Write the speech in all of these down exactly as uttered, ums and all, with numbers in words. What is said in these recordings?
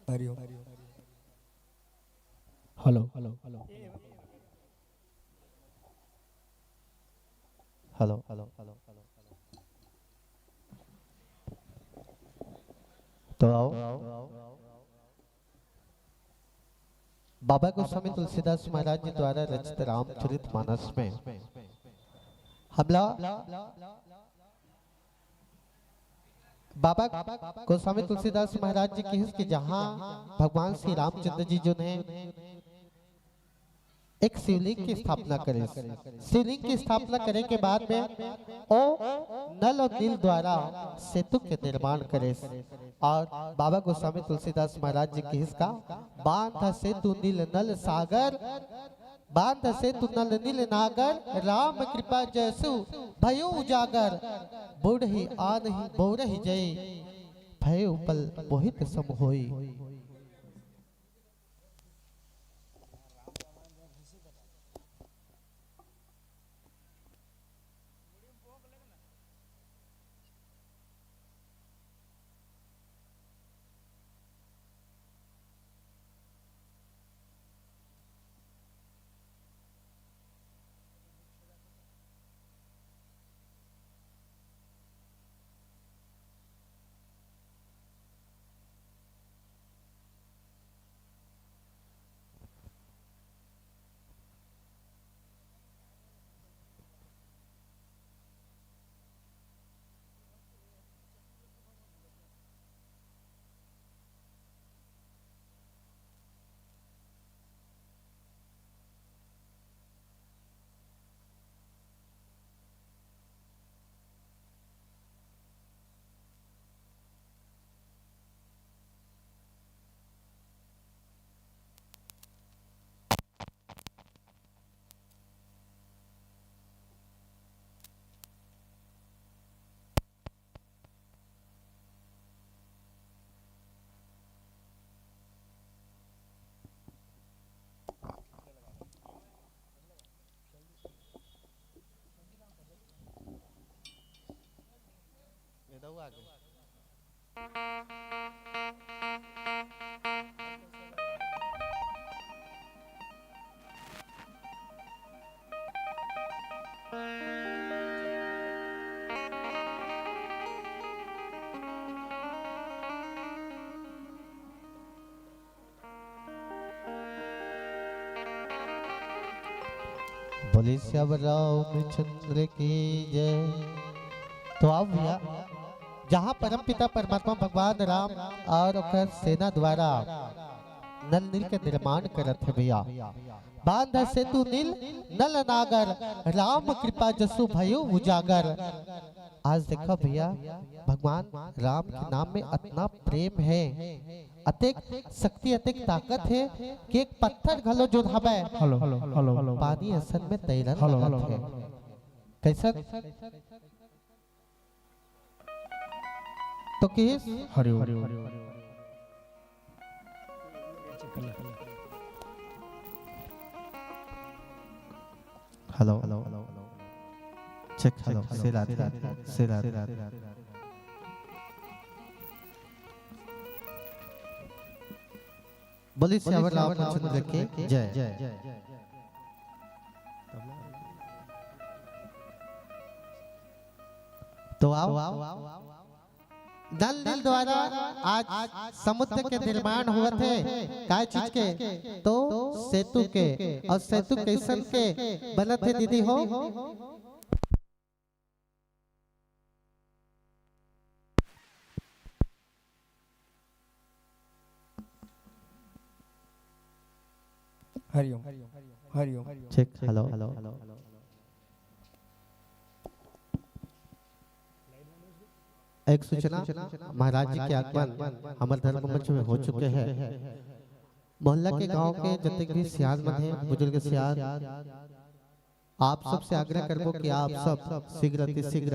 Hariom. Hello, hello, hello. तो आओ, बाबा गोस्वामी तुलसीदास महाराज जी द्वारा रचित रामचरित मानस में हमला बाबा गोस्वामी तुलसीदास महाराज जी किहिस कि जहाँ भगवान श्री रामचंद्र जी जो ने एक शिवलिंग की स्थापना करिस। शिवलिंग की स्थापना करे के बाद में ओ नल और नील द्वारा सेतु के निर्माण करिस। और बाबा गोस्वामी तुलसीदास महाराज जी किहिस का, बांध सेतु नील नल सागर, बांध सेतु नल नील नागर, राम कृपा जसु भयो उजागर। बूढ़ही आनही बोरही जय, भय उपल मोहित सम होई। बोले सियावर रामचंद्र की जय। तो आओ भैया, जहाँ परमपिता परमात्मा भगवान राम और ओकर सेना द्वारा नल नील के निर्माण करत हे भैया। बांध सेतु नील नल नागर, राम कृपा जसु भयो उजागर। आज देखा भैया, भगवान राम के नाम में अतना प्रेम है, अतेक शक्ति, अतेक ताकत है कि एक पत्थर घलो जो हवय, हेलो, हेलो, हेलो। पानी असन में तैरन हेलो, लगत हेलो, है। हेलो। कैसन? तो किस? Hari Om. Hello, hello. Check, hello, सेल आथे, सेल आथे। बोले सियावर रामचंद्र की जय। तो आओ, नल नील द्वारा आज समुद्र के निर्माण होवत हे। काय चीज के? तो सेतु के। और सेतु कैसन के बनत हे दीदी हो? हरिओम। हरिओम। Check, hello. एक सूचना, महाराज जी के आगमन हमर धर्म मंच में हो चुके हैं। मोहल्ला के, गांव के जतेक भी सियान मन हे, बुजुर्ग सियान, आप सबसे आग्रह करबो कि आप सब शीघ्र अति शीघ्र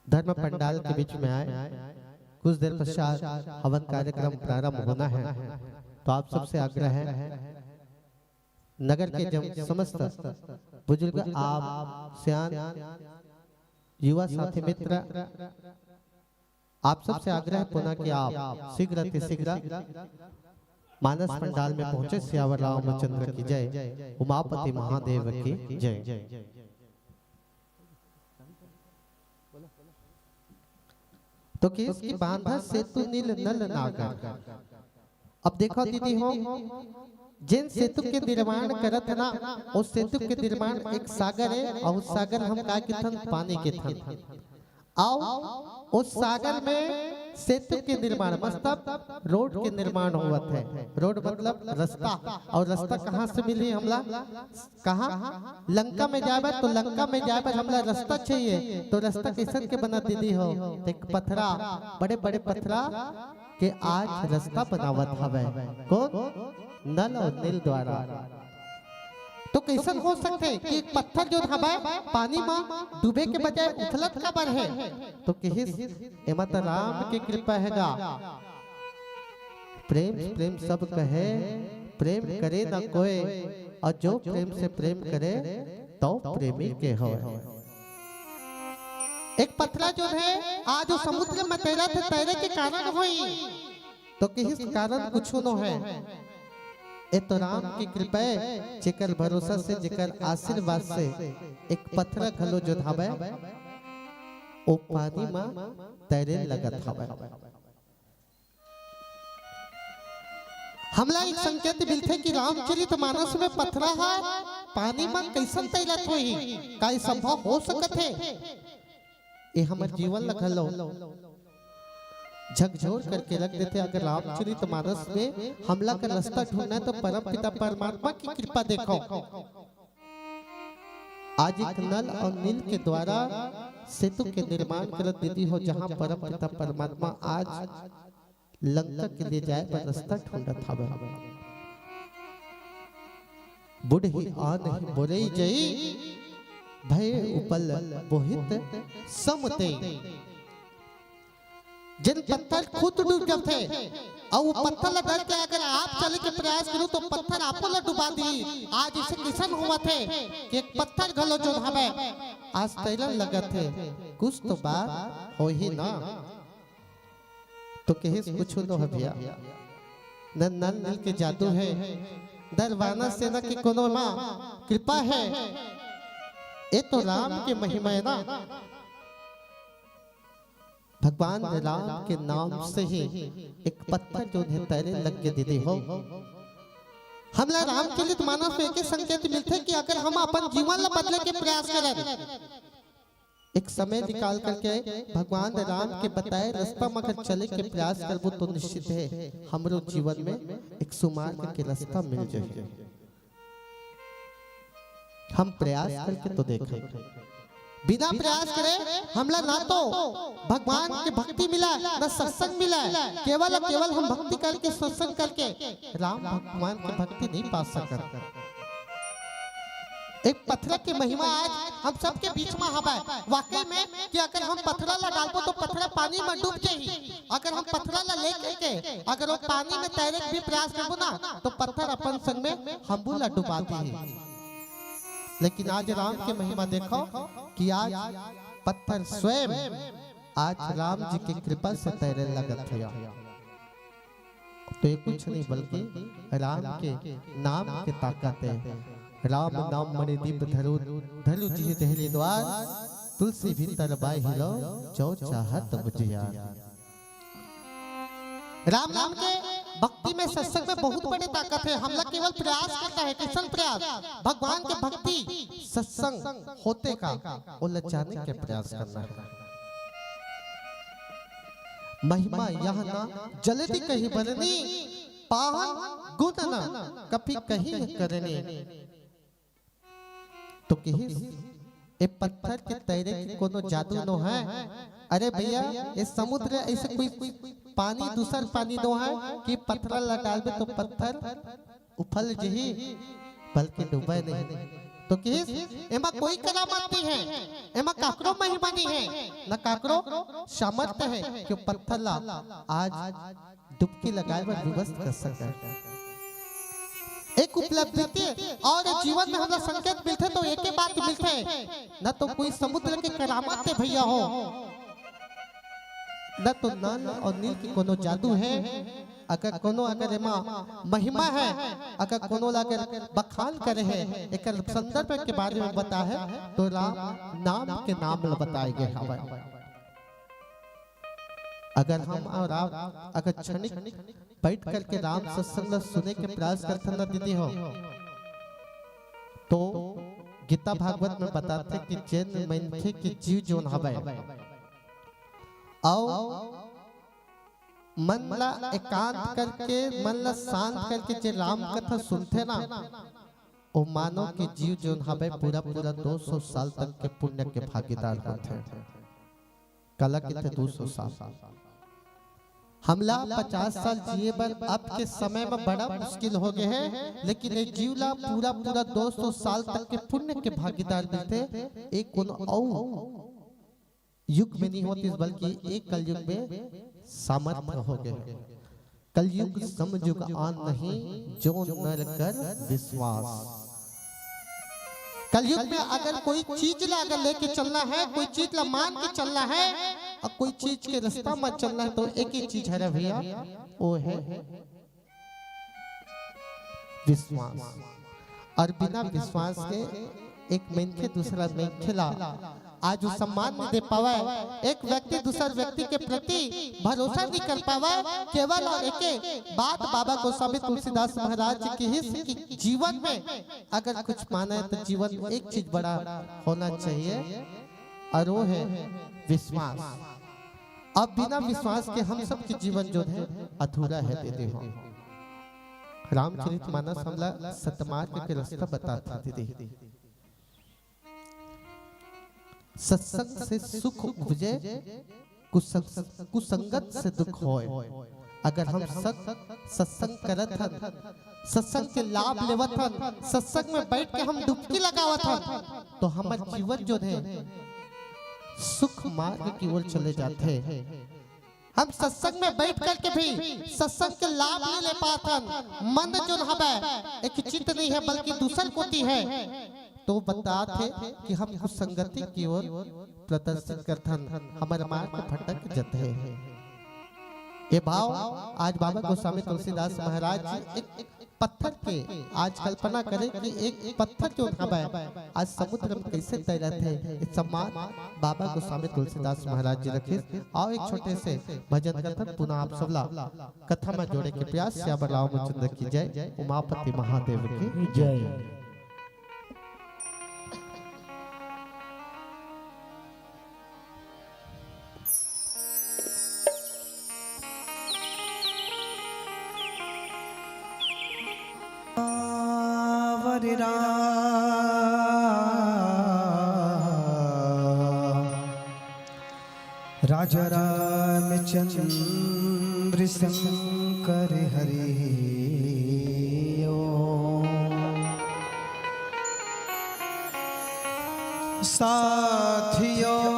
धर्म पंडाल के बीच में आए। कुछ देर पश्चात हवन कार्यक्रम प्रारंभ होना है, तो आप सबसे आग्रह है, नगर के जम-, समस्त बुजुर्ग, आप सियान, युवा साथी मित्र, आप सबसे आग्रह पुनः कि आप शीघ्र अति शीघ्र मानस पंडाल में पहुंचे। सियावर रामचंद्र की जय, उमापति महादेव की जय। तो किहिस कि बांधा सेतु नील नल नागर। अब देखो दीदी हो, जेन सेतु के निर्माण करत हे ना, वो सेतु के निर्माण एक सागर हे, अउ सागर हम का किथन, पानी किथन। अउ उस सागर में सेतु के निर्माण, मतलब रोड के निर्माण होवत हे। रोड मतलब रास्ता, अउ रास्ता कहाँ से मिली हमला? कहाँ? लंका में जाए बर, तो लंका में जाए बर हमला रास्ता चाहिए। तो रास्ता कइसन के बनत दीदी हो? तो एक पथरा, बड़े बड़े पथरा के आज रास्ता बनावत हवय। कोन? नल अउ नील द्वारा। तो कइसन हो सकथे कि एक पत्थर जो हवय, पानी म डूबे के बजाय उथलत काबर हे? तो किहिस, एमा त राम के कृपा हे गा। प्रेम प्रेम सब कहे, प्रेम करे न कोय, अउ जो प्रेम से प्रेम करे, तो प्रेमी के होय। एक पथरा जो हे, आज वो समुद्र में तैरत हे, तैरे के कारण होही। तो किहिस, कारण कुछू नो हे। ए तो राम के कृपा हे, जेकर भरोसा से, जेकर आशीर्वाद से एक पथरा घलो जो हवय, वो पानी म तैरे लगत हवय। हमला एक संकेत मिलथे कि रामचरित मानस में पथरा ह पानी म कइसन तैरत होही, का ये संभव हो सकत हे? ये हमर जीवन ल घलो झकझोर करके रख देथे। अगर रामचरित मानस में हमला का रास्ता ढूंढना हे, तो परम पिता परमात्मा की कृपा देखो। आज एक नल अउ नील के द्वारा सेतु के निर्माण करत दीदी हो, जहाँ परम पिता परमात्मा आज लंका के लिए जाए बर रास्ता ढूंढत हवय। बुढ़ही आन ही बोरई जई, भय उपल बोहित सम तेई। जेन पत्थर खुद डूब जाथे, अउ वो पत्थर ला डर के अगर आप चले के प्रयास करू, तो पत्थर आपो ला डुबा दी। आज इसे किसन होवत हे कि एक पत्थर घलो जो हवय, आज तैरन लगत हे, कुछ तो बात होही ना। तो किहिस, कुछू नो हे भैया, न नल नील के जादू हे, न वानर सेना के कोनो मा कृपा हे। ए तो राम के महिमा हे ना। भगवान राम के नाम से ही एक पत्थर जो हे तैरे लग गे दीदी हो। हमला रामचरित मानस में एक ही संकेत मिलथे कि अगर हम अपन जीवन ला बदले के प्रयास करन, एक समय निकाल करके भगवान राम के बताए रास्ता म अगर चले के प्रयास करबो, तो निश्चित हे हमरो जीवन में एक सुमार्ग के रास्ता मिल जाही। हम प्रयास करके तो देखें, बिना प्रयास करे हमला ना तो भगवान के भक्ति मिला, ना सत्संग मिला। केवल, केवल हम भक्ति करके, सत्संग करके राम भगवान के भक्ति नहीं पा सकत। एक पथरा के महिमा आज हम सबके बीच में हवय। वाकई में कि अगर हम पथरा ला डालबो, तो पथरा पानी में डूब जाही। अगर हम पथरा ला लेके के अगर वो पानी में तैरे के भी प्रयास करबो ना, तो पत्थर अपन संग में हमू ला डुबा दिही। लेकिन आज राम के महिमा देखो कि आज पत्थर स्वयं आज राम जी के कृपा से तैरे लगत हे। तो ये कुछ नहीं, बल्कि राम के नाम के ताकत हे। राम नाम मणि दीप धरु, धरु जिहि देहली द्वार, तुलसी भीतर बाहिलो, जो चाहत उजियार। राम नाम के भक्ति में, सत्संग में बहुत बड़े ताकत हे। हमला केवल प्रयास करना हे। किसन प्रयास? भगवान के भक्ति, सत्संग होथे का, ओला जाने के प्रयास करना हे। महिमा यह ना जल्दी कही बरनी, पावन गुण ना कभी कही करनी। तो किहिस, ए पत्थर के तैरे के कोनो जादू नो हे। अरे भैया, ये समुद्र ऐसे कोई पानी, दूसर पानी नो हे कि पत्थर ला डालबे तो पत्थर उफल जही, बल्कि डूबे नहीं। तो किहिस, एमा कोई करामात नहीं हे, एमा काकरो महिमा नहीं हे, न काकरो सामर्थ्य हे कि पत्थर ला आज डुबकी लगाए बर विवश कर सकय। एक उपलब्धि के अउ जीवन में हमला संकेत मिलथे तो एके बात मिलथे, न तो कोई समुद्र के करामात हे भैया हो, न तो नल और नील के कोनो जादू है, अगर कोनो अगर एमा महिमा है, अगर कोनो ला अगर बखान करे है, एकर संदर्भ के बारे में बता है, तो राम नाम के नाम ला बताए गए हवय। अगर हम और आप अगर क्षणिक बैठ करके राम सत्संग ला सुने के प्रयास करथन ना दीदी हो, तो गीता भागवत में बताथे कि जेन मनखे के जीव जोन हवय, अउ मन ला एकांत करके, मन ला शांत करके जे राम कथा सुनथे ना, ओ मानव के जीव जोन हवय पूरा पूरा दो सौ साल तक के पुण्य के भागीदार होथे। काला कथे दो सौ साल? हमला पचास साल जिए बर अब के समय में बड़ा मुश्किल हो गए है, लेकिन ये जीव ला पूरा पूरा दो सौ साल तक के पुण्य के भागीदार मिलथे। एक कोनो अउ युग में नहीं होतिस, बल्कि एक कलयुग में सामर्थ्य हो गए। कलयुग सम युग आन नहीं, जो नर कर विश्वास। कलयुग में अगर कोई चीज ला अगर लेके चलना है, कोई चीज ला मान के चलना है, और कोई चीज के रास्ता में चलना है, तो एक ही चीज है रे भैया, वो है विश्वास। और बिना विश्वास के एक मनखे दूसरा मनखे ला आज वो सम्मान नहीं दे पावे। एक व्यक्ति दूसर व्यक्ति के प्रति भरोसा नहीं कर पावे। केवल और एके बात बाबा गोस्वामी तुलसीदास महाराज जी की ही कि जीवन में अगर कुछ माने तो जीवन एक चीज बड़ा होना चाहिए, और वो है विश्वास। अब बिना विश्वास के हम सब के जीवन जो है अधूरा है दीदी हो। रामचरित मानस हमला सतमार्ग के रास्ता बताथे दीदी। सत्संग से सुख उपजे, कुसंग-, कुसंगत से दुख होय। अगर हम सत-, सत्संग करत हन, सत्संग के लाभ लेवत हन, सत्संग में बैठ के हम डुबकी लगावत हन, तो हमर जीवन जो है सुख मार्ग की ओर चले जाथे। हम सत्संग में बैठ करके भी सत्संग के लाभ नहीं ले पाथन। मन जोन हवय एक चित्त नहीं है, बल्कि दूसर कोति है। तो बताथे कि हम कुसंगति की ओर प्रदर्शित करथन, हमर मार्ग भटक जथे। ये भाव आज बाबा गोस्वामी तुलसीदास महाराज जी एक पत्थर के, आज कल्पना करें कि एक पत्थर जो हवय आज समुद्र में कैसे तैरत है, ये सम्मान बाबा गोस्वामी तुलसीदास महाराज जी रखे। आओ एक छोटे से भजन करथन, पुनः आप सबला कथा में जोड़े के प्रयास। श्याम राव चंद्र की जय, उमापति महादेव की जय। राजा रामचंद्र शंकर हरि ओम। साथियों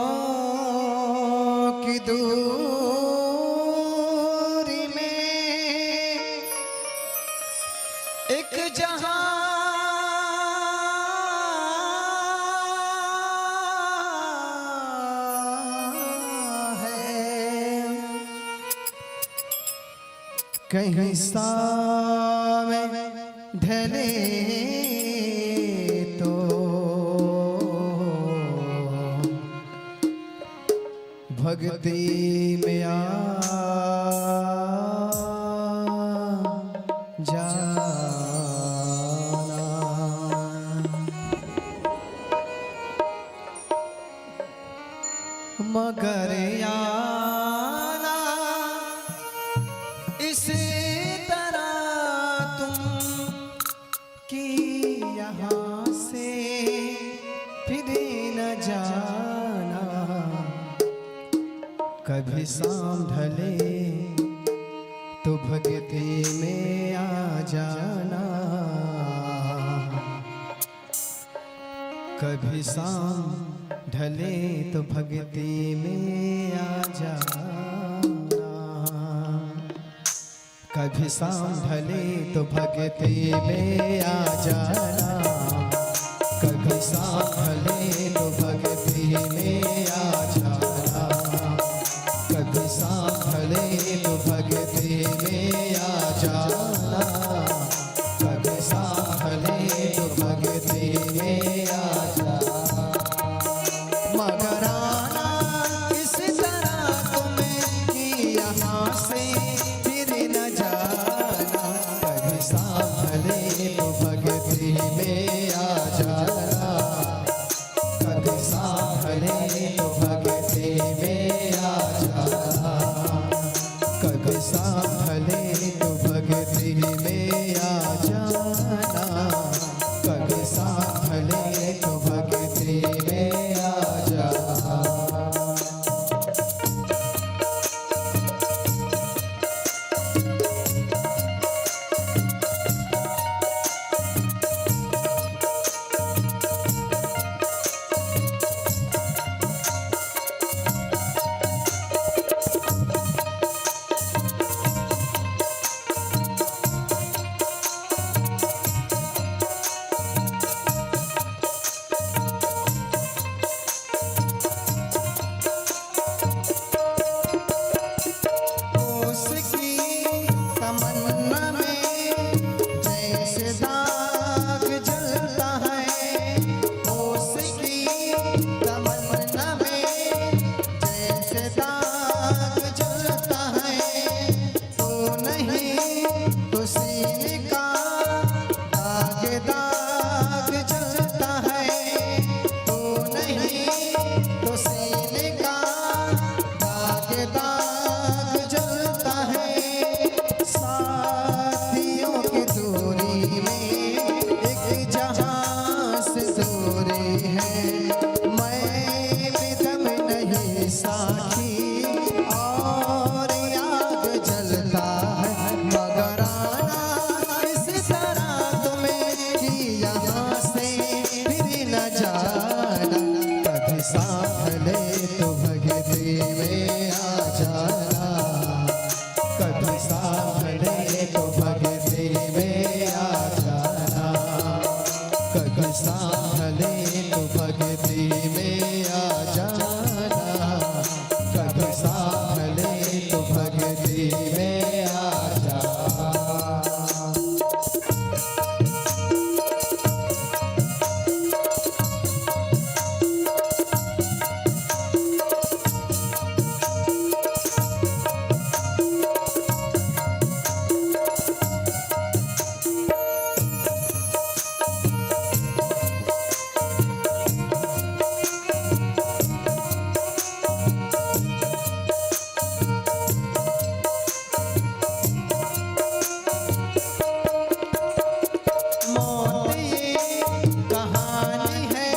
की दूरी में एक जहां है, कहीं साँव ढले तो भक्ति में आ जाना। मगर आना इस तरह तुम कि यहाँ से फिर न जाना। कभी साँव ढले तो भक्ति में आ जाना। कभी साँव ढले तो भक्ति में आ जाना। कभी साँव ढले तो भक्ति में आ जाना। कभी साँव ढले तो भक्ति में आ जाना। कभी साँव सूरी है, मैं भी दम नहीं साखी, और आग जलता है, मगर आना इस तरह तुम्हें कि यहाँ से फिर न जाना। कभी सांभले तो भगती में आ जाना, कभी सांभले तो भगती में आ जाना, कभी सांभले तो भगती में आ जाना, कभी सांभले तो भगती में आ जाना। मौत ये कहानी है,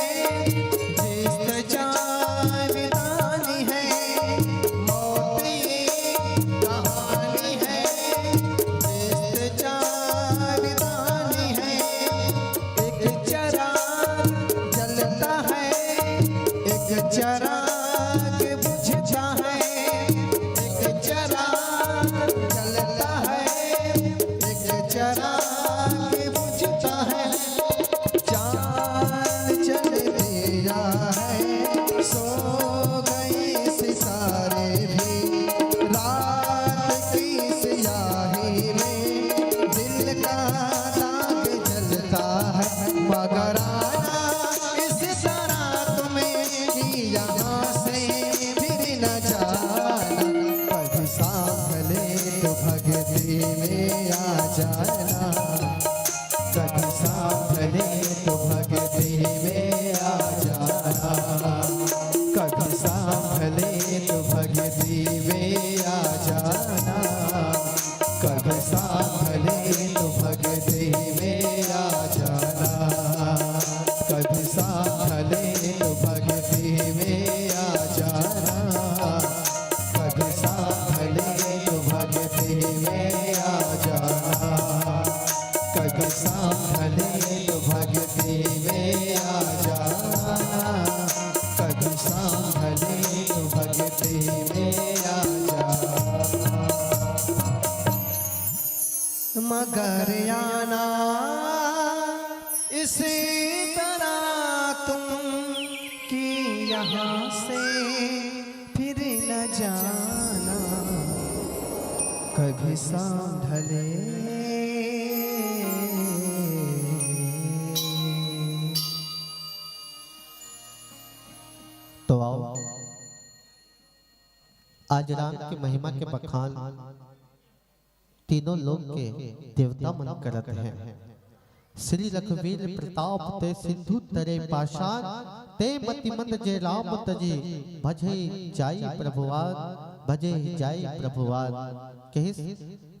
जिस्त जाविदानी है। मौत ये कहानी है, जिस्त जाविदानी है। एक चिराग जलता है, एक चिराग बुझता है, एक चिराग जलता है, एक चिराग बुझता है। चांद चल दिया है, सो गई सितारे भी। रात की स्याही में दिल का दाग जलता है, मगर आना इस तरह तुम्हें कि यहाँ से फिर न जाना। कभी सांभले तो भगती में आ जाना, कभी सांभले तो भगती में आ जाना, कभी सांभले तो भगती में आ जाना, कभी सांभले तो भगती में आ जाना, कभी सांभले तो भगती में आ जाना, कभी सांभले तो भगती में आ जाना, कभी सांभले तो भगती में आ जाना, कभी सांभले तो भगती में आ जाना। मगर आना इसी तरह तुम कि यहाँ से फिर न जाना, कभी सांभले। तो आओ, आज राम के महिमा के बखान तीनों लोक के देवता मन करत हैं। श्री रघुवीर प्रताप ते सिंधु तरे पाषाण, ते मतिमंद जे राम तजी, भजे जाई प्रभुवार, भजे जाई प्रभुवार। कहिस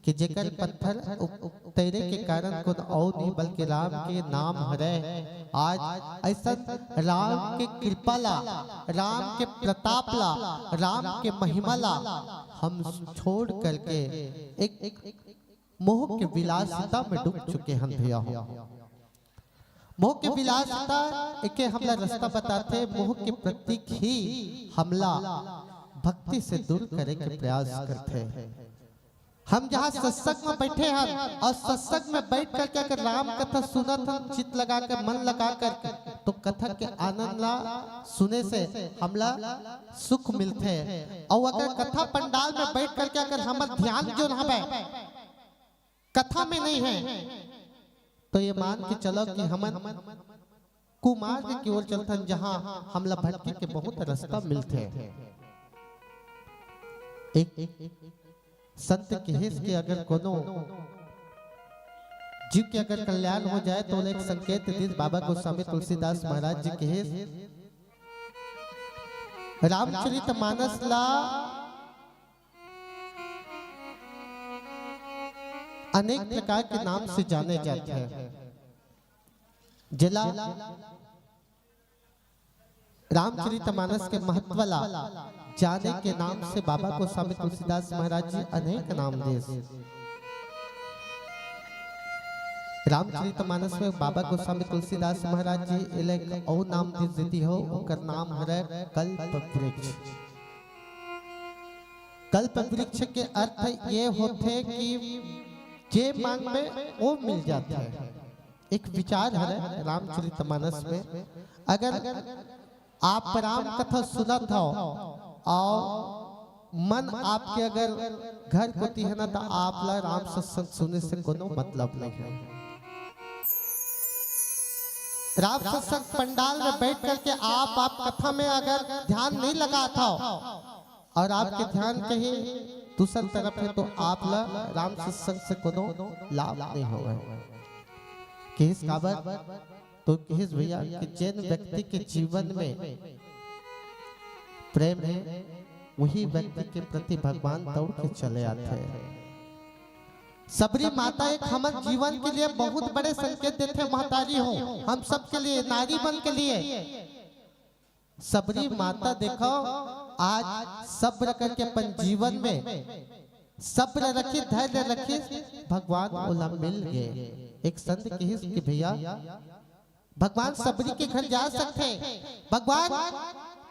कि जेकर पत्थर उप-, उप-, तैरे के कारण कोनो अउ नहीं, बल्कि राम के नाम हरय। आज ऐसन राम के कृपा ला, राम के प्रताप ला, राम के महिमा ला हम छोड़ करके एक, एक मोह के विलासिता में डूब चुके हन भैया हो। मोह के विलासिता एके हमला रास्ता बताथे, मोह के प्रतीक ही हमला भक्ति से दूर करे के प्रयास करथे। हम जहाँ सत्संग में बैठे हन और सत्संग में बैठ करके अगर राम कथा सुनत हन, चित लगा कर, मन लगा कर, तो कथा के आनंद ला सुने से हमला सुख मिलथे। और अगर कथा पंडाल में बैठ करके अगर हमर ध्यान जो हवे कथा में नहीं है, तो ये मान के चलो कि हमन कुमार्ग की ओर चलथन, जहां हमला भटके के बहुत रास्ता मिलथे। एक संत कहिस कि अगर कोनो जीव के अगर कल्याण हो जाए, तो ओला एक संकेत दिस बाबा गोस्वामी तुलसीदास महाराज जी कहिस, रामचरित मानस ला अनेक प्रकार के नाम से जाने जाथे, जेला रामचरितमानस के महत्व ला जाने के नाम से बाबा गोस्वामी तुलसीदास महाराज जी अनेक नाम देस। रामचरितमानस में बाबा गोस्वामी तुलसीदास महाराज जी एला एक अउ नाम दे देती हो, ओकर नाम हरे कल्प वृक्ष। कल्प वृक्ष के अर्थ ये होथे कि जे मांग में वो मिल जाथे। एक विचार हरे रामचरितमानस में, अगर आप राम कथा सुनत हो और मन आपके अगर घर कोती है ना, तो आप ला राम सत्संग सुने से कोनो मतलब नहीं है। राम सत्संग पंडाल में बैठ करके आप आप कथा में अगर ध्यान नहीं लगात हो और आपके ध्यान कहीं दूसर तरफ है, तो आप ला राम सत्संग से कोनो लाभ नहीं होगा। किस काबर? तो किस भैया कि जिन व्यक्ति के जीवन में प्रेम है, वही व्यक्ति के प्रति भगवान दौड़ के चले आते हैं। सबरी माता एक हमर जीवन के लिए बहुत बड़े संकेत देथे, महतारी हो, हम सबके लिए, नारी मन के लिए। सबरी माता देखो, आज सब्र करके अपन जीवन में सब्र रखी, धैर्य रखी, भगवान ओला मिल गए। एक संत किहिस कि भैया, भगवान सबरी के घर जा सकथे, भगवान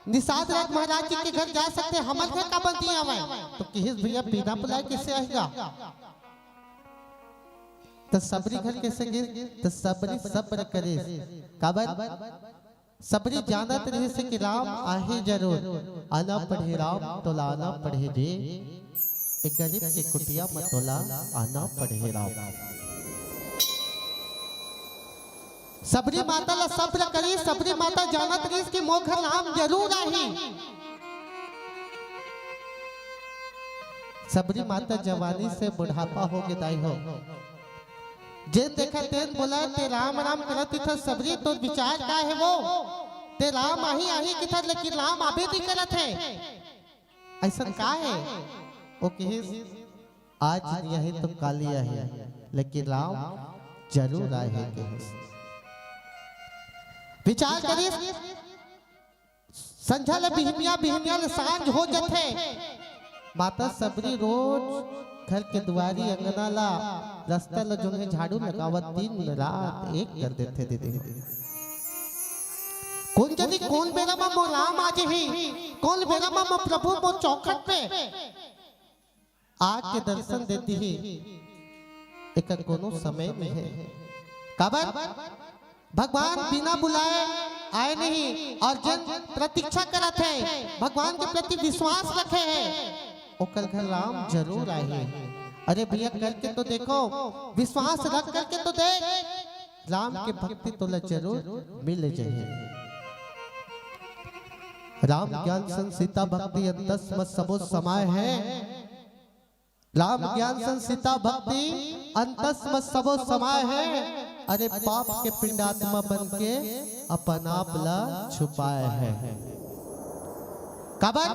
निषाद राज महाराज जी के घर जा सकथे, हमर घर काबर नहीं आवय? तो किहिस भैया, बिना बुलाए कैसे आएगा? तो सबरी घर कैसे गिस? तो सबरी सब्र करिस। काबर? सबरी जानत रहिस कि राम आही जरूर, आना पड़ही राम तोला आना पड़ही रे। एक गरीब के कुटिया म तोला आना पड़ही राम। सबरी माता ला सब्र करिस, सबरी माता जानत रहिस कि मोर घर राम जरूर आही। सबरी माता जवानी से बुढ़ापा हो गे दाई हो। जेन देखा तेन बोला, "ते राम राम करत इथस सबरी, तोर विचार का हे वो? ते राम आही आही किथस, लेकिन राम आबे नहीं करत हे। अइसन का हे?" वो किहिस, "आज नहीं आही तो काली आही, लेकिन राम जरूर आही," किहिस। विचार करिस, संझा ले बिहनिया, बिहनिया ले सांझ हो जथे। माता सबरी रोज घर के दुआरी, अंगना ला, रास्ता ला जोंहे झाड़ू लगावत, दिन रात एक कर देथे दीदी। कोन जनी कोन बेरा म मोर राम आ जही, कोन बेरा म मोर प्रभु मोर चौखट पे आके दर्शन दे दिही, एकर कोनो समय नहीं है। काबर? भगवान बिना बुलाए आए नहीं, और जन प्रतीक्षा करत है, भगवान के प्रति विश्वास रखे है, ओकर घर राम जरूर आही। अरे भैया, करके तो देखो, विश्वास रख करके तो देख, राम के भक्ति तोला जरूर मिल जाही। राम ज्ञान सन सीता भक्ति, अंतस मत सबो समाय है। राम ज्ञान सन सीता भक्ति, अंतस मत सबो समाय है। अरे पाप के पिंड आत्मा बन के अपन आप ला छुपाए है। काबर?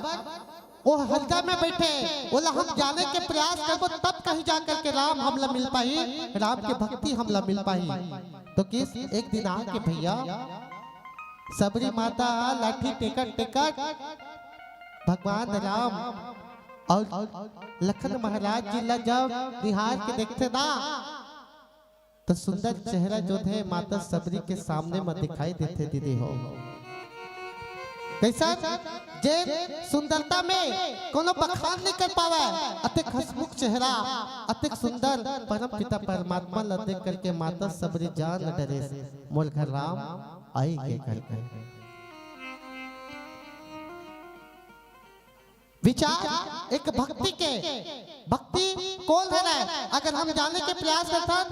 वो हृदय में बैठे, ओला हम जाने के प्रयास करबो, तब कहीं जा करके राम हमला मिल पाही, राम के भक्ति हमला मिल पाही। तो किस एक दिन आके भैया, सबरी माता लाठी टेकत टेकत भगवान राम और लखन महाराज जी ला जब निहार के देखथे ना, तो सुंदर चेहरा जो थे माता सबरी के सामने म दिखाई देथे दीदी हो। कैसा? जे सुंदरता में कोनो बखान नहीं कर पावे, अतेक हसमुख चेहरा, अतेक सुंदर परम पिता परमात्मा ला देख करके माता सबरी जान डरेस, मोर घर राम आई के घर के। विचार एक भक्ति के, भक्ति कोन हरय? अगर हम जाने के प्रयास करथन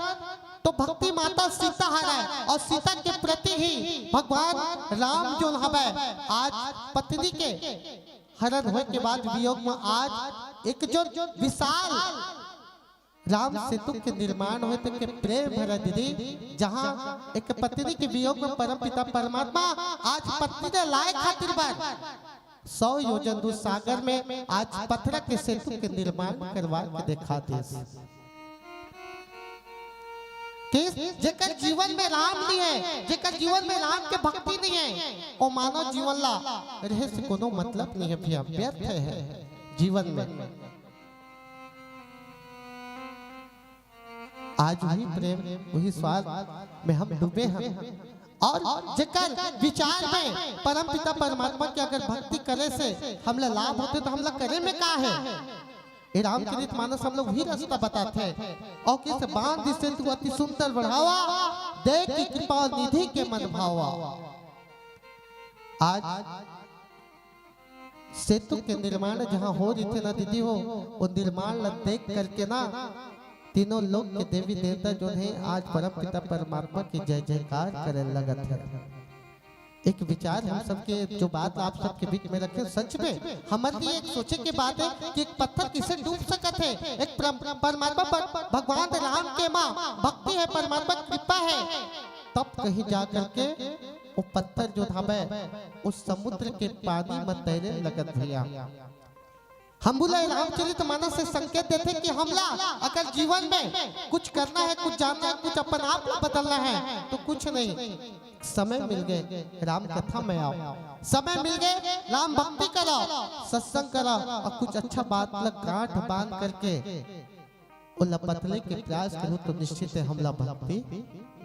तो भक्ति माता सीता हरय, और सीता के प्रति ही भगवान राम जोन हवय, आज पत्नी के हरण होए के बाद वियोग में आज एक जो विशाल राम सेतु के निर्माण होए, तेके प्रेम भरा दीदी, जहाँ एक पत्नी के वियोग में परम पिता परमात्मा आज पत्नी ला लाए खातिर बर सौ योजन दूर सागर में आज पथरा के सेतु के निर्माण करवा के देखा देस। कि जेकर जीवन में राम नहीं है, जेकर जीवन में राम के भक्ति नहीं है, वो मानव जीवन ला रहे से कोनो मतलब नहीं है भैया, व्यर्थ है जीवन में। आज वही प्रेम, वही स्वार्थ में हम डूबे हैं। और जेकर विचार में परमपिता परमात्मा के अगर भक्ति करे से हमला लाभ होथे, तो हमला करे में का है? ये रामचरित मानस हमला वही रास्ता बताथे। और किस बांध सेतु अति सुंदर बढ़ावा, देख की कृपा निधि के मन भावा। आज सेतु के निर्माण जहाँ हो रहिथे ना दीदी हो, वो निर्माण ला देख करके ना तीनों लोक के देवी देवता जो है आज परम पिता परमात्मा की जय जयकार करे लगत है। एक विचार हम सबके जो बात आप सबके बीच में रखे, सच में हमारे लिए एक सोचे की बात है कि एक पत्थर किसे डूब सकत है। एक परम-, परमात्मा पर, भगवान राम के माँ भक्ति है, परमात्मा कृपा है, तब कहीं जा करके वो पत्थर जो हवय, उस समुद्र के पानी म तैरे लगत भैया। हम बोला रामचरित मानस से संकेत देथे कि हमला अगर जीवन में कुछ करना है, कुछ जानना है, कुछ अपन आप ला बदलना है, तो कुछ नहीं, समय मिल गए, राम कथा में आओ, समय मिल गए, राम भक्ति करो, सत्संग करो और कुछ अच्छा बात ला गांठ बांध करके ओला बदले के प्रयास करूँ, तो निश्चित है हमला भक्ति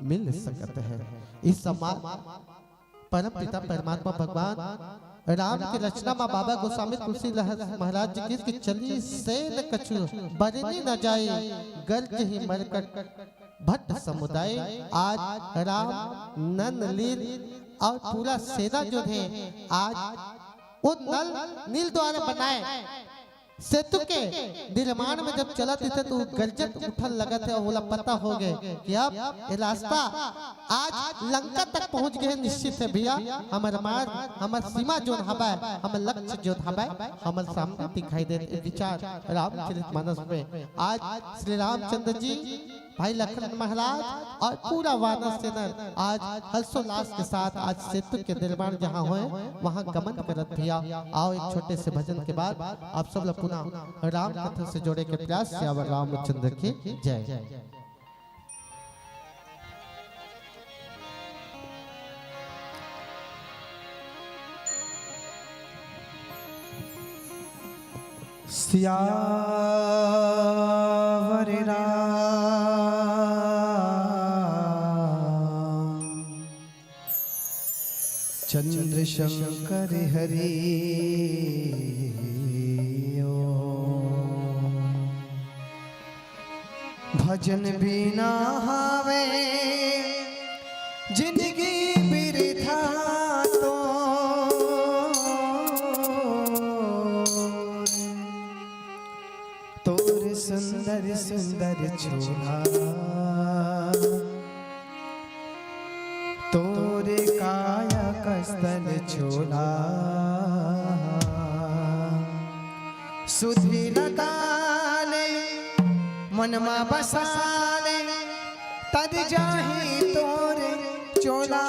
मिल सकत है। इस समाज परम पिता परमात्मा भगवान राम के रचना मा बाबा गोस्वामी तुलसी लह-, महाराज जी की कि चली सेन कछु बरनी न जाए, गर्ज ही मरकट भट्ट समुदाय। आज राम नन लील और पूरा सेना जो है आज वो नल नील द्वारा बनाए सेतु के निर्माण में जब चलत थे तो गर्जत उठन लगत है और ओला पता हो गए कि अब ये रास्ता आज लंका तक पहुंच गए निश्चित है भैया। हमर मार्ग, हमर सीमा जोन हवय, हमर लक्ष्य जोन हवय, हमर सामने दिखाई देत विचार रामचरित मानस में आज श्री रामचंद्र जी, भाई लखन महाराज और पूरा वानर सेना आज हर्षोल्लास के साथ आज सेतु के निर्माण जहाँ होए वहाँ गमन करत भैया। आओ एक छोटे से भजन के बाद आप सब ला पुनः राम कथा से जोड़े के प्रयास। सियावर रामचंद्र की जय। सियावर राम चंद्र शंकर हरि। भजन बिना हावे जिंदगी बिरथा तो तोर सुंदर सुंदर छोला, तोरे काया कस्तल छोला। सुधी लताले मनमा बसाले तद जाही तोरे चोला।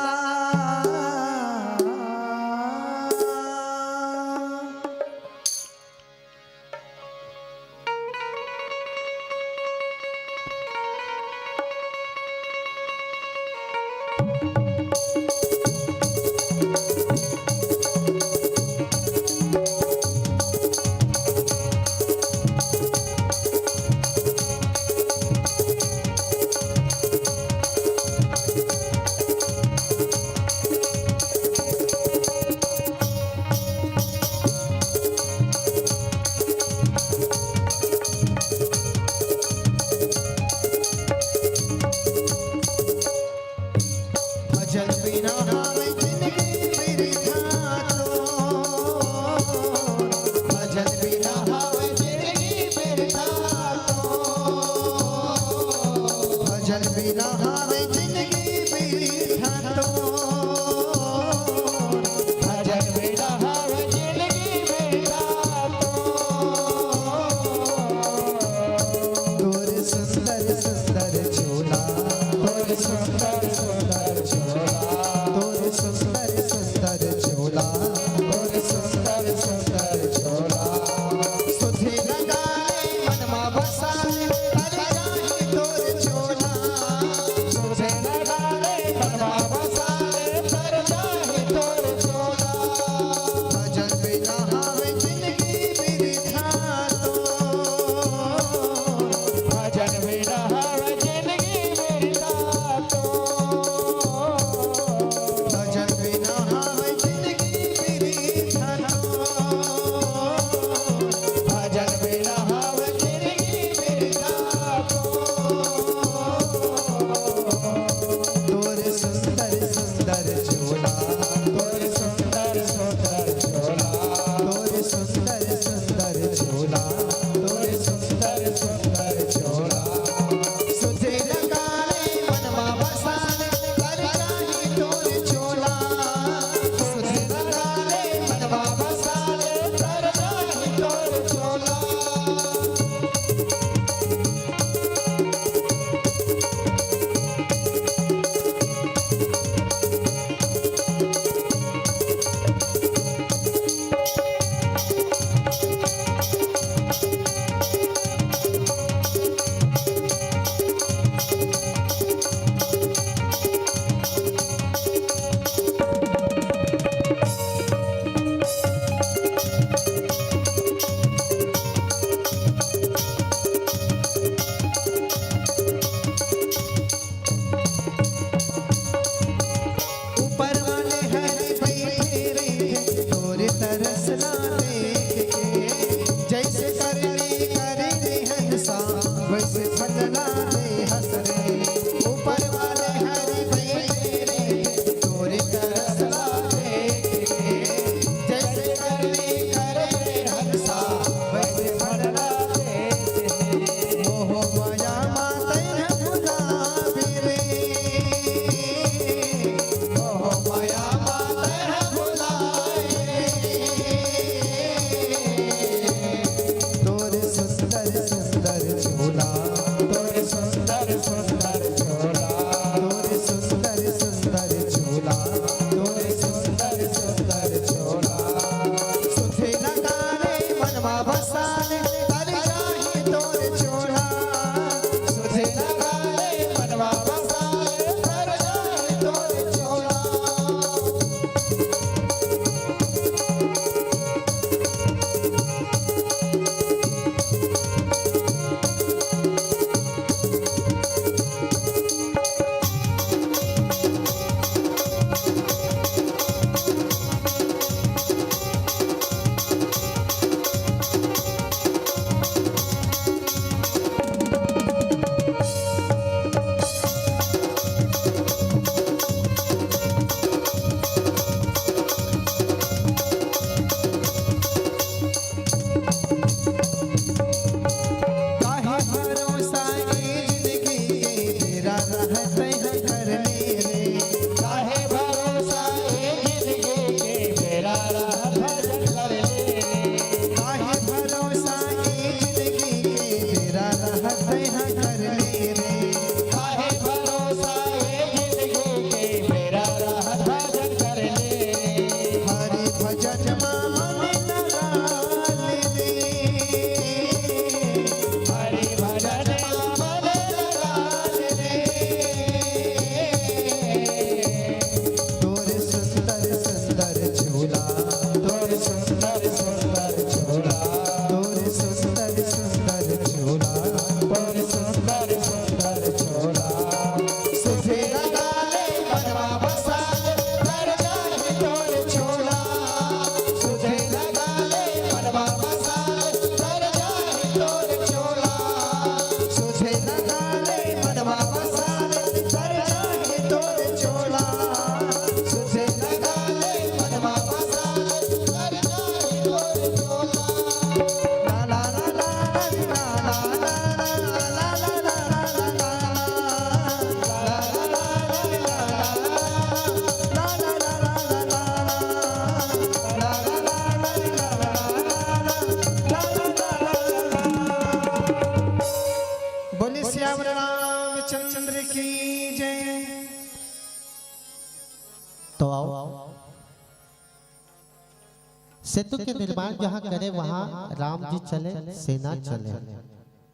काहे भरोसा ए जिंदगी के बेरा रहत तैहा कर ले रे। काहे भरोसा ए जिंदगी के बेरा रहत भजन कर ले। हरि भजन मा मन लगा ले रे। हरि भजन मा मन लगा ले रे। तोर सुंदर सुंदर झूला, तोर सुंदर सुंदर झूला, तोर सुंदर सुंदर झूला, तोर सुंदर सुंदर झूला। सुधे लगा ले मनवा बसा ले, तर जाहि तोर झूला। सुधे लगा ले मनवा बसा ले, तर जाहि तोर झूला। सुधे लगा ले मनवा बसा ले, तर जाहि तोर झूला। सुधे लगा ले मनवा बसा ले, तर जाहि तोर झूला। ला ला ला ला ला ला ला ला ला ला ला ला ला ला। बोले सियावर रामचंद्र की जय। तो आओ, सेतु के निर्माण जहाँ करे, वहाँ राम जी चले, सेना चले।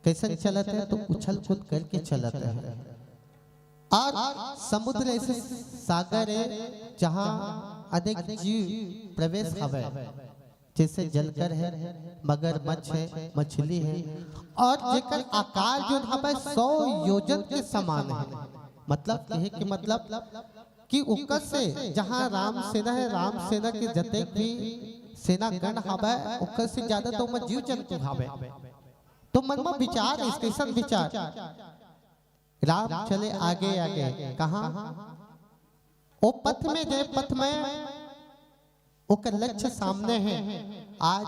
कैसन चलत है? तो उछल कूद करके चलत है। और समुद्र ऐसे सागर है, जहाँ अनेक जीव प्रवेश हवे, जैसे जलकर है, मगरमच्छ है, मछली है, और जेकर आकार जो हवे सौ योजन के समान है। मतलब कहे के मतलब कि ओकर से जहाँ राम सेना है, राम सेना के जतेक भी सेना गण हवे, ओकर से ज्यादा तो ओमा जीव जंतु हवे। तो मन में विचार, स्टेशन विचार, राम चले आगे आगे। कहाँ? ओ पथ में, जे पथ में ओकर लक्ष्य सामने है। आज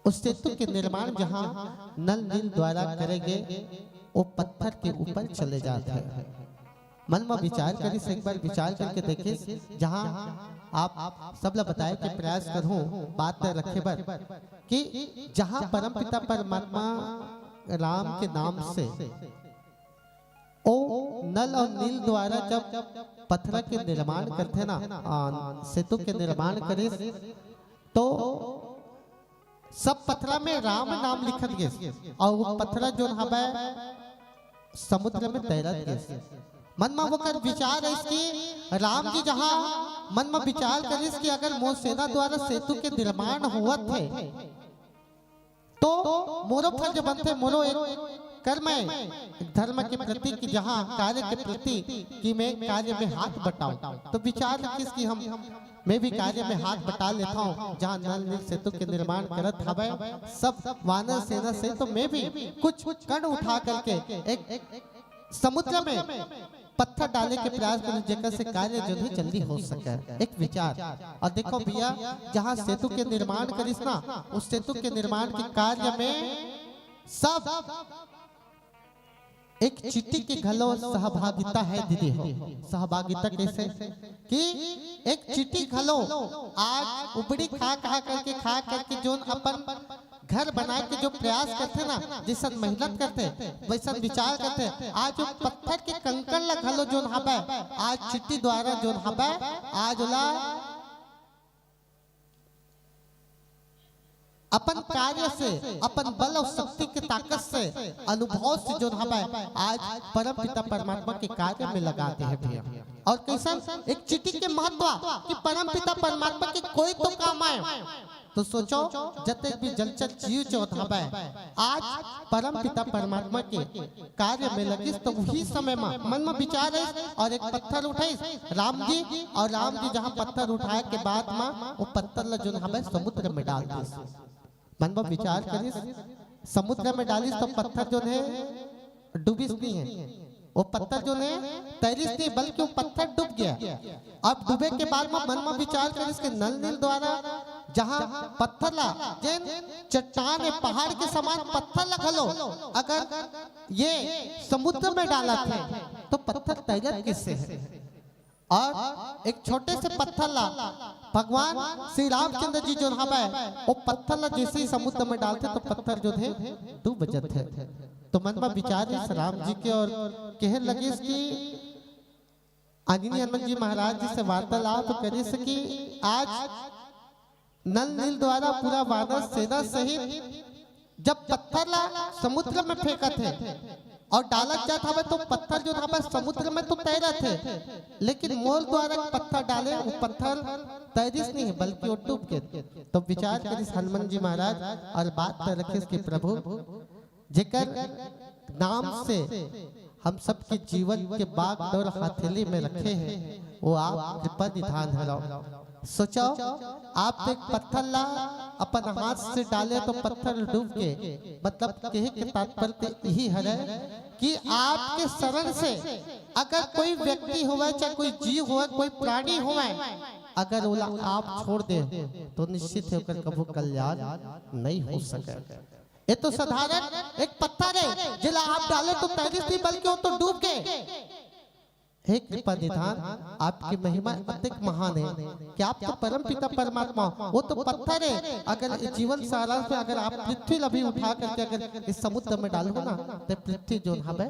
उस सेतु के निर्माण जहाँ नल नील द्वारा करे गे, वो पत्थर के ऊपर चले जात है। मन में विचार करिस, एक बार विचार करके देखिस, जहाँ आप सब ला बताए के प्रयास करहूँ, बात रखे बर, कि जहाँ परमपिता परमात्मा राम के नाम से ओ नल और नील द्वारा जब पथरा के निर्माण करथे ना, आ, सेतु के निर्माण करिस, तो सब पथरा में राम नाम लिखत गिस, और वो पथरा जोन हवय समुद्र में तैरत गिस। मन में ओकर विचार आइस कि राम जी जहाँ मन में विचार करिस कि अगर मोर सेना द्वारा सेतु के निर्माण होवत है, तो मोरो फर्ज बनथे, मोरो एक कर्म है, एक धर्म के प्रति, कि जहाँ कार्य के प्रति कि मैं कार्य में हाथ बटाऊं। तो विचार किस कि हम, मैं भी कार्य में हाथ बटा लेता हूँ। जहाँ नल नील सेतु के निर्माण करत हवय, सब वानर सेना से, तो मैं भी कुछ कण उठा करके एक समुद्र में पत्थर डाले के प्रयास करूँ, जेकर से कार्य जो है जल्दी हो सके। एक विचार। और देखो भैया, जहाँ सेतु के निर्माण करिस ना, उस सेतु के निर्माण के कार्य में सब एक चींटी के घलो सहभागिता है दीदी हो। सहभागिता कैसे? कि एक चींटी घलो आज उपड़ी खा खा करके, खा करके जोन अपन घर बनाए के जो प्रयास करथे ना, जैसन मेहनत करथे, वैसन विचार करथे, आज वो पत्थर के कंकड़ ला घलो जोन हवय, आज चींटी द्वारा जोन हवय, आज ओला अपन कार्य से, अपन बल और शक्ति के ताकत से, अनुभव से जोन हवय, आज परम पिता परमात्मा के कार्य में लगा दे हे भैया। और कैसन एक चींटी के महत्व कि परम पिता परमात्मा के कोई तो काम आए। तो सोचो, जतेक भी जलचर जीव जोत हवय, आज परम पिता परमात्मा के कार्य में लगिस, तो उही समय म मन म विचार आइस और एक पत्थर उठाइस राम जी, और राम जी जहाँ पत्थर उठाए के बाद म वो पत्थर ल जोन हवय समुद्र में डाल दिस। मन म विचार करिस, समुद्र में डालिस तो पत्थर जोन हे डूबिस नहीं है, वो पत्थर जोन हे तैरिस नहीं, बल्कि वो पत्थर डूब गया। अब डूबे के बाद म मन म विचार करिस कि नल नील द्वारा जहाँ पत्थर ला, जेन चट्टान हे, पहाड़ के समान पत्थर ला घलो अगर ये समुद्र में डालत हे, तो पत्थर तैरत किससे हे? और एक छोटे से पत्थर ला भगवान श्री रामचंद्र जी जोन हवय, वो पत्थर ला जैसे ही समुद्र में डालथे, तो पत्थर जो थे, डूब जाथे। तो मन में विचार इस राम जी के और कहे लगिस कि अंजनी हनुमान जी महाराज जी से वार्तालाप करिस कि आज नल नील द्वारा पूरा वानर सेना सहित जब पत्थर ला समुद्र में फेंकत हे और डालत जात हवे, तो पत्थर जो हवे समुद्र में तो तैरत हे, लेकिन मोर द्वारा पत्थर डाले, वो पत्थर तैरिस नहीं, बल्कि वो डूब गे। तो विचार करिस हनुमान जी महाराज और बात त रखिस कि प्रभु, जेकर नाम से हम सबके जीवन के बागडोर हथेली में रखे हैं, वो आप कृपा निधान हरव। सोचो, आप एक पत्थर ला अपन हाथ से डाले तो पत्थर डूब गे, मतलब कहे के तात्पर्य यही हरे कि आपके शरण से अगर कोई व्यक्ति होवे, चाहे कोई जीव होवे, कोई प्राणी होवे, अगर ओला आप छोड़ दे, तो निश्चित ही ओकर कभू कल्याण नहीं हो सके। ये तो साधारण एक पत्थर है, जेला आप डाले तो तैरिस नहीं, बल्कि वो तो डूब गे। हे कृपा निधान, आपकी महिमा अतिक महान है कि आप तो परम पिता परमात्मा हो। वो तो पत्थर है, अगर ये जीवन सारांश में अगर आप पृथ्वी ला भी उठा करके अगर इस समुद्र में डालो ना, तो पृथ्वी जो हवे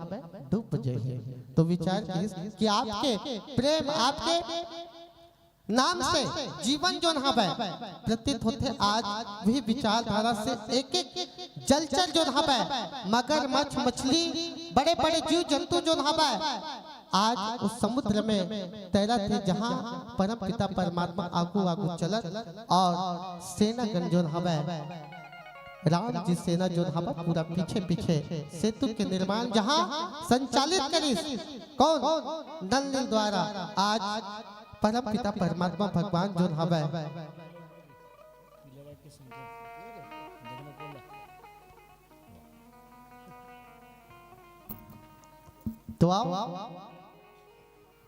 डूब जाही। तो विचार करिस कि आपके प्रेम, आपके नाम से जीवन जोन हवय प्रतीत होथे। आज वही विचारधारा से एक एक जलचर जोन हवय, मगरमच्छ, मछली, बड़े बड़े जीव जंतु जोन हवय, आज उस समुद्र में तैरत हे, जहाँ परम पिता परमात्मा आगू आगू चलत और सेनागण जोन हवय, राम जी सेना जोन हवय पूरा पीछे पीछे सेतु के निर्माण जहाँ संचालित करिस कौन? नल नील द्वारा। आज परम पिता परमात्मा भगवान जोन हवय। तो आओ,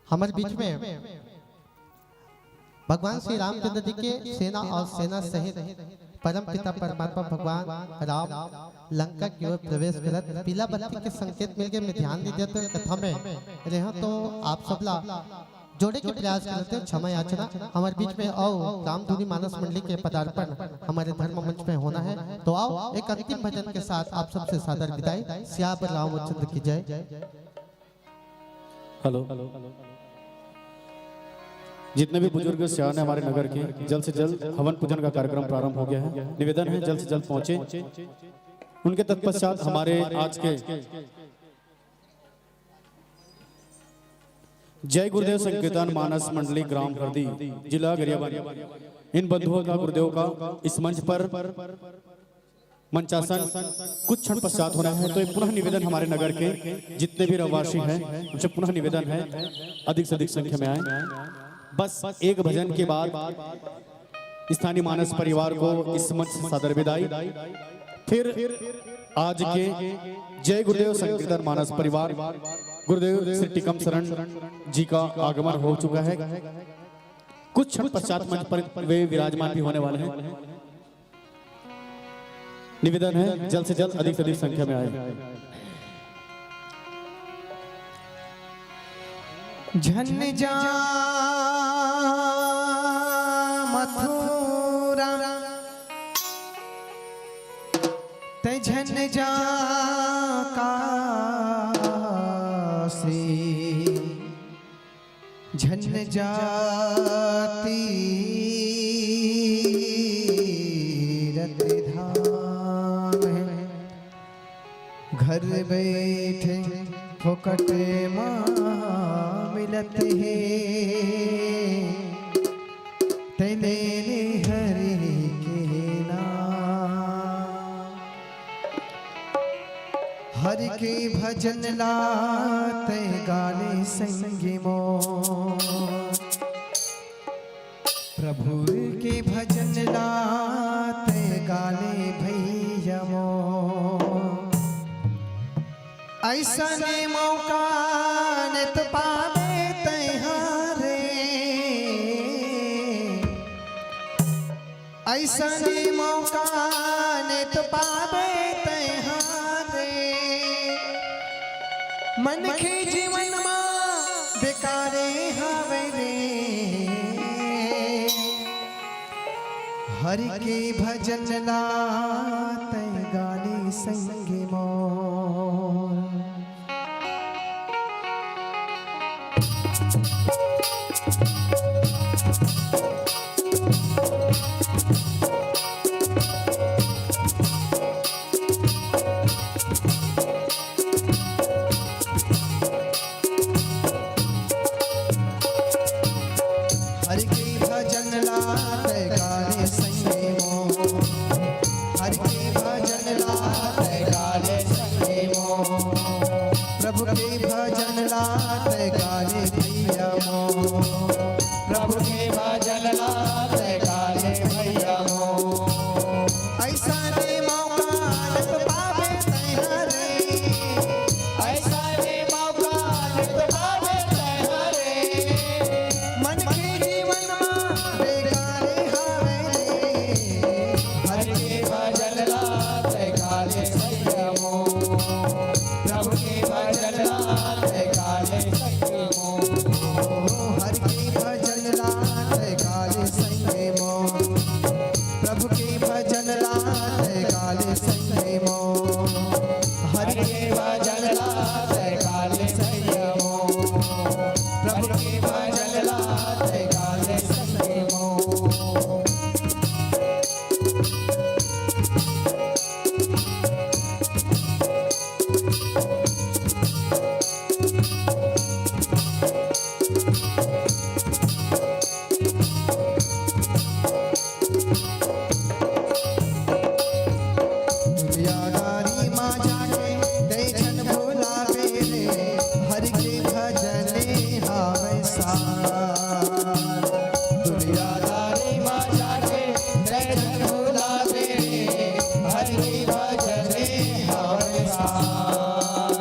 हमर बीच में भगवान श्री रामचंद्र जी के सेना और सेना सहित परम पिता परमात्मा भगवान राम लंका की ओर प्रवेश करत पीला बत्ती के संकेत मिल गए। मैं ध्यान नहीं देते कथा में रहे तो आप सबला जोड़े के प्रयास करते हैं, क्षमा याचना। हमारे बीच में आओ, रामधुनी मानस मंडली के पदार्पण हमारे धर्म मंच में होना है। तो आओ, एक अंतिम भजन के साथ आप सबसे सादर विदाई। सियावर रामचंद्र की जय। हेलो, जितने भी बुजुर्ग सियान हैं हमारे नगर के, जल्द से जल्द हवन पूजन का कार्यक्रम प्रारंभ हो गया है। निवेदन है, जल्द से जल्द पहुंचे। उनके तत्पश्चात हमारे आज के जय गुरुदेव संकीर्तन मानस मंडली ग्राम हरदी, जिला गरियाबंद, इन बंधुओं का, गुरुदेव का इस मंच पर मंचासन कुछ क्षण पश्चात होना है। तो एक पुनः निवेदन हमारे नगर के जितने भी रहवासी हैं, उनसे पुनः निवेदन है, अधिक से अधिक संख्या में आए। बस एक भजन के बाद स्थानीय मानस परिवार को इस मंच से सादर विदाई। फिर आज के जय गुरुदेव संकीर्तन मानस परिवार, गुरुदेव श्री टिकम शरण जी का आगमन हो चुका है। कुछ क्षण पश्चात मंच पर वे विराजमान भी होने वाले हैं। निवेदन है, जल्द से जल्द, अधिक से अधिक संख्या में आए। झन जा मथुरा, तै झन जा काशी, झन जा तीरथ धाम। घर बैठे फोकट मा मिलत हे, तैं ले ले हरि के नाम। हरि के भजन ला तैं गा ले संगी मोर, प्रभु के भजन ला तैं गा ले भैया मोर। अइसने मौका नइ तो पाबे तैं हा रे, अइसने मौका नइ तो पाबे तैं हा रे। मनखे जीवन मा बेकारे हवय रे। हरि के भजन ला तै गाले संगे मोर। हरि के भजन ला तै गाले संगे मोर। हरि के भजन ला तै गाले संगे मोर। प्रभु के भजन ला तै गाले भैया मोर। प्रभु के भजन ला तै गाले भैया मोर। ऐसा ने मौका नइ पाबे तैं हरे। ऐसा ने मौका नइ पाबे तैं हरे। मन के जीवन मा बेगारे हावय रे। हरि के भजन ला तै गाले संगे मोर। प्रभु के भजन ला तै गाले संगे मोर। हरि के भजन ला तै गाले संगे मोर। प्रभु के भजन ला तै गाले संगे मोर। हरि के भजन ला तै गाले संगे मोर। प्रभु के भजन ला तै गाले संगे मोर। दुनियादारी मा जाके तै झन भुलाबे रे, हरि के भजने हावय सार। दुनियादारी मा जाके तै झन भुलाबे रे, हरि के भजने हावय सार।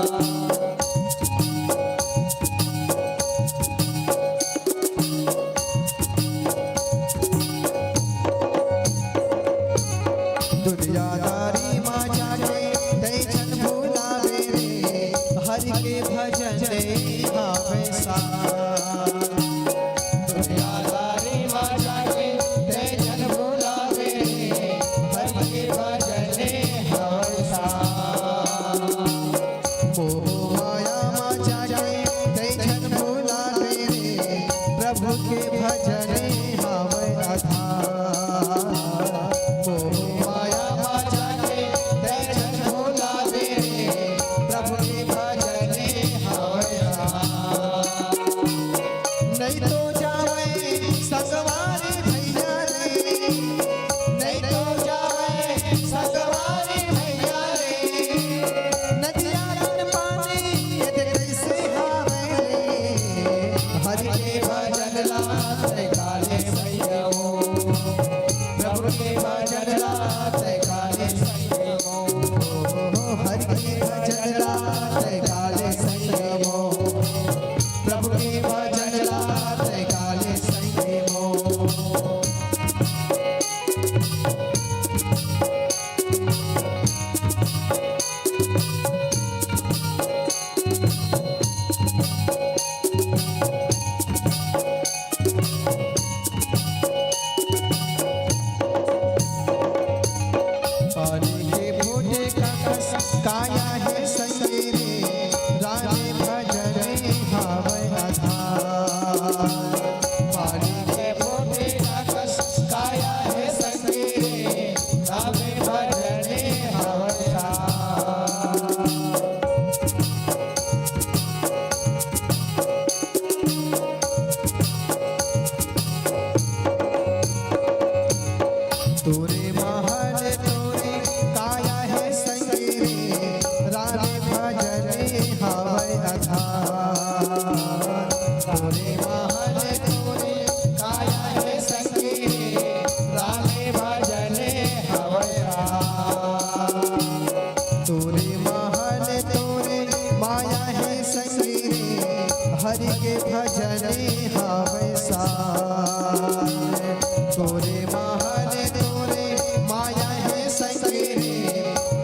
दुनियादारी मा जाके तै झन भुलाबे रे, हरि के भजने हावय सार। दुनियादारी मा जाके तै झन भुलाबे रे, हरि के भजने हावय सार। मोह माया मा जाके तै झन भुलाबे रे, प्रभु के भजने हावय आधार। मोह माया मा जाके तै झन भुलाबे रे, प्रभु के भजने हावय आधार। नइ तो जावय संगवारी भैया रे, नइ तो जावय संगवारी भैया रे। नदिया बिन पानी ये दे कइसे हावय रे। हरि के भजन ला तै गाले भैया हो, प्रभु के भजन ला तै गाले संगे हो। हरि के भजन ला तै गाले संगे हो। प्रभु के भजन ला तै गाले संगे मोर। पानी के फोटे का कस काया हे संगी रे, राम भजने हावय आधार। पानी के फोटे का कस काया हे संगी रे, राम भजने हावय आधार। तोरे महल तोरे काया हे संगी रे, राम भजने हावय आधार। तोरे महल तोरे काया हे संगी रे, राम भजने हावय आधार। तोरे महल तोरे माया हे संगी रे, हरि के भजने हावय सार। तोरे महल तोरे माया हे संगी रे,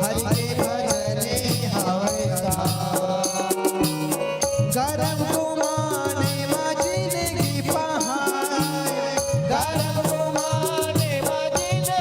हरि के भजने हावय सार। गरम गुमाने मा जिनगी पहाय, गरम गुमाने मा जिनगी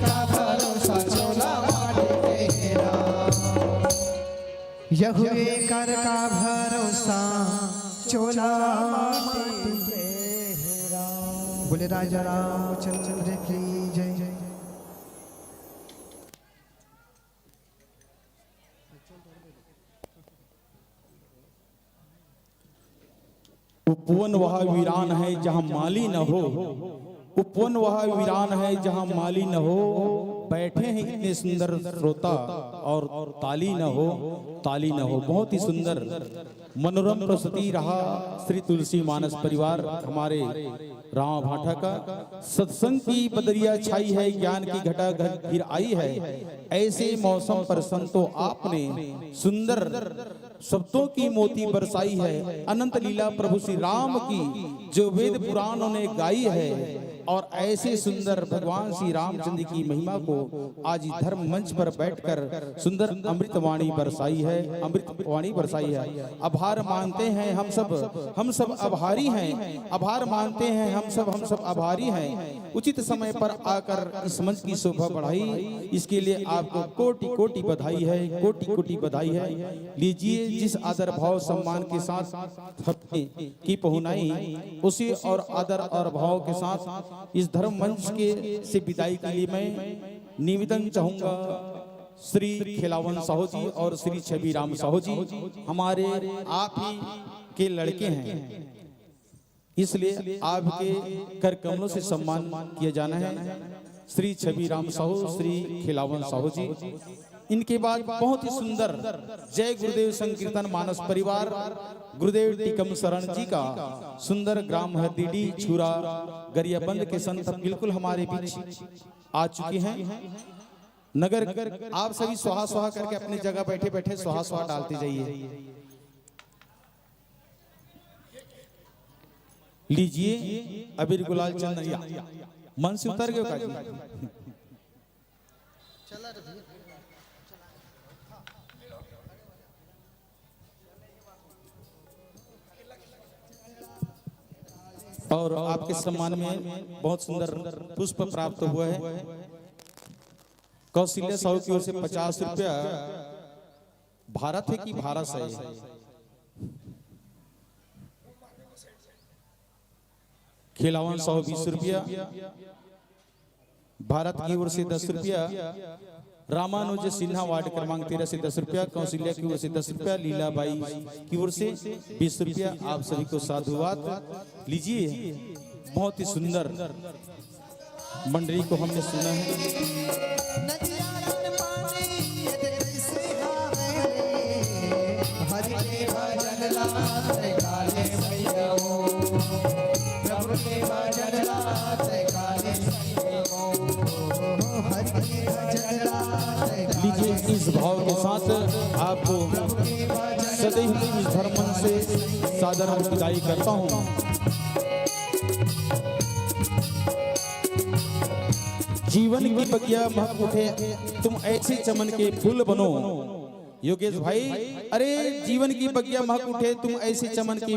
का भरोसा चोला माटी के हे राम। यहू एकर का भरोसा चोला माटी के हे राम। बोले राजा रामचंद्र की जय। उपवन वह वीरान है जहाँ माली न हो। उपवन वह वीरान है जहाँ माली न हो। बैठे हैं इतने सुंदर श्रोता और ताली न हो, ताली न हो। बहुत ही सुंदर मनोरम प्रस्तुति रहा श्री तुलसी मानस परिवार हमारे रामा भाटा का। सत्संग की बदरिया छाई है, ज्ञान की घटा घ-, घिर आई है। ऐसे मौसम पर संतो आपने सुंदर शब्दों की मोती बरसाई है। अनंत लीला प्रभु श्री राम की जो वेद पुराणों ने गाई है, और ऐसे सुंदर भगवान श्री रामचंद्र की महिमा को आज धर्म मंच पर बैठकर सुंदर अमृतवाणी बरसाई है, अमृतवाणी बरसाई है। आभार मानते हैं हम सब, हम सब आभारी हैं, आभार मानते हैं हम सब, हम सब आभारी हैं। उचित समय पर आकर इस मंच की शोभा बढ़ाई, इसके लिए आपको कोटि कोटि बधाई है, कोटि कोटि बधाई है। लीजिए, जिस आदर भाव सम्मान के साथ की पहुनाई, उसी और आदर और भाव के साथ इस धर्म मंच के से विदाई के लिए मैं निवेदन चाहूंगा, श्री खिलावन साहू जी और श्री छवि राम साहू जी हमारे आप ही के लड़के हैं, इसलिए आपके कर कमलों से सम्मान किया जाना है। श्री छवि राम साहू, श्री खिलावन साहू जी, इनके बाद बहुत ही सुंदर जय गुरुदेव संकीर्तन मानस परिवार, गुरुदेव टीकम शरण जी का सुंदर ग्राम हरदीडी छुरा गरियाबंद के संत बिल्कुल हमारे बीच आ चुके हैं। नगर आप सभी स्वाहा स्वाहा करके अपनी जगह बैठे बैठे स्वाहा स्वाहा डालते जाइए। लीजिए अबीर गुलाल चंदन, या मन से उतर गए का जी। और आपके सम्मान में बहुत सुंदर पुष्प प्राप्त हुआ है। कौशल्या साहू की ओर से पचास रुपया। भारत है कि भारत है? खिलावन साहू बीस रुपया, भारत की ओर से दस रुपया, रामानुज सिन्हा वार्ड क्रमांक तेरह से दस रुपया, कौशल्या की ओर से दस रुपया, लीलाबाई की ओर से बीस रुपया। आप सभी को साधुवाद। लीजिए, बहुत ही सुंदर मंडली को हमने सुना है। लीजिए, इस भाव के साथ आपको सदैव इस धर्म मंच से सादर विदाई करता हूँ। जीवन की बगिया महक उठे, तुम ऐसे चमन के फूल बनो। योगेश भाई, अरे जीवन की बगिया महक उठे, तुम ऐसे चमन के